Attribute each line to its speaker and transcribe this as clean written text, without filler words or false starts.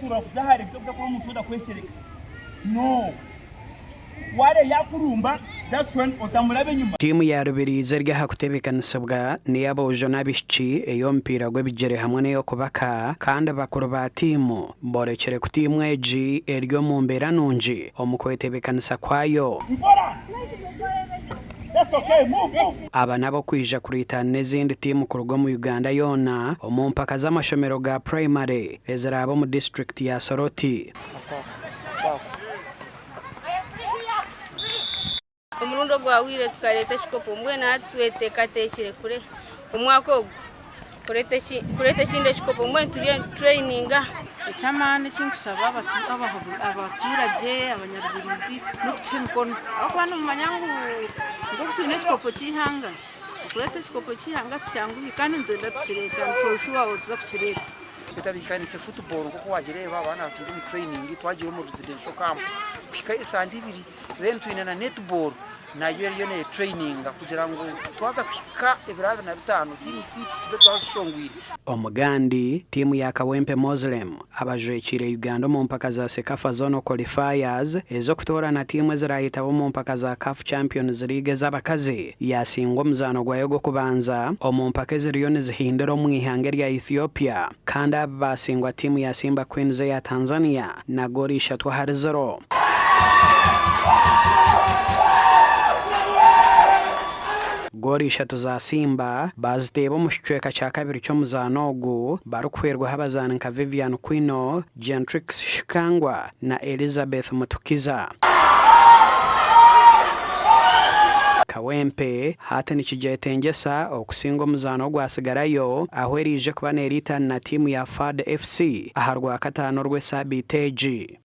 Speaker 1: Kurora kuza hare kuza kuba omunsi otakweshereka no ware yakurumba that's when otamuraba enyuma.
Speaker 2: Tiimu ya Rubirizi eri aha kutebeekanisibwa n'ey'aboojo n'abaishiki ey'omupiira gw'ebigyere hamwe n'ey'okubaka kandi bakuru ba tiimu boorekire ku tiimu egi eri omu mbeera nungi omu kwetebeekanisa kwayo.
Speaker 1: Mpora That's okay move move.
Speaker 2: Aba n'ab'okwija kuriitaana n'ezindi tiimu kuruga omu Uganda yoona omu mpaka z'amashomero ga purayimare eziraabe omu disiturikiti ya Soroti.
Speaker 3: Omurundi ogwahweire tukareeta ekikopo mbwenu hati tweteekateekire omwaka ogu kureeta ekindi ekikopo mbwenu turiyo nitutureyininga.
Speaker 4: Eky'amaani eki nkushaba abaturage abanyarubirizi n'okutuha emikono ahabw'okuba nimumanya ngu nk'oku twine ekikopo ky'eihanga, okureeta ekikopo ky'eihanga tikyanguhi kandi nitwenda tukireete and for sure nituza kukireeta.
Speaker 5: Etabiikanise football nk'oku waagireeba abaana turi omu training twagiire omu residential camp kuhika esande ibiri then twine na netball nayo eriyo netraininga kugira ngu twaza kuhika ebiro 25 tiimu zaitu tube twazishongwire.
Speaker 2: Omugandi, Tiimu ya Kawempe Moslem abajwekiire Uganda omu mpaka za CECAFA Zonal Qualifiers ez'okutoorana tiimu eziraayetabe omu mpaka za CAF Champions League ez'abakazi yaasingwa omuzaano gwayo gw'okubanza omu mpaka eziriyo nizihindira omu ihanga erya Ethiopia kandi aba baasingwa tiimu ya Simba Queens eya Tanzania na goolo ishatu ahari ziro. Goolo ishatu za Simba baaziteeba omu kicweka kya kabiri ky'omuzaano ogu barikuhwerwaho abazaani nka Vivian Kwino, Gentrix Shikangwa na Elizabeth Mutukiza. Kawempe hati nikigyetengyesa okusinga omuzaano ogwatsigarayo ahu eraije kuba neeriitana na tiimu ya Fard FC aharwakataano orw'esaabiiti egi.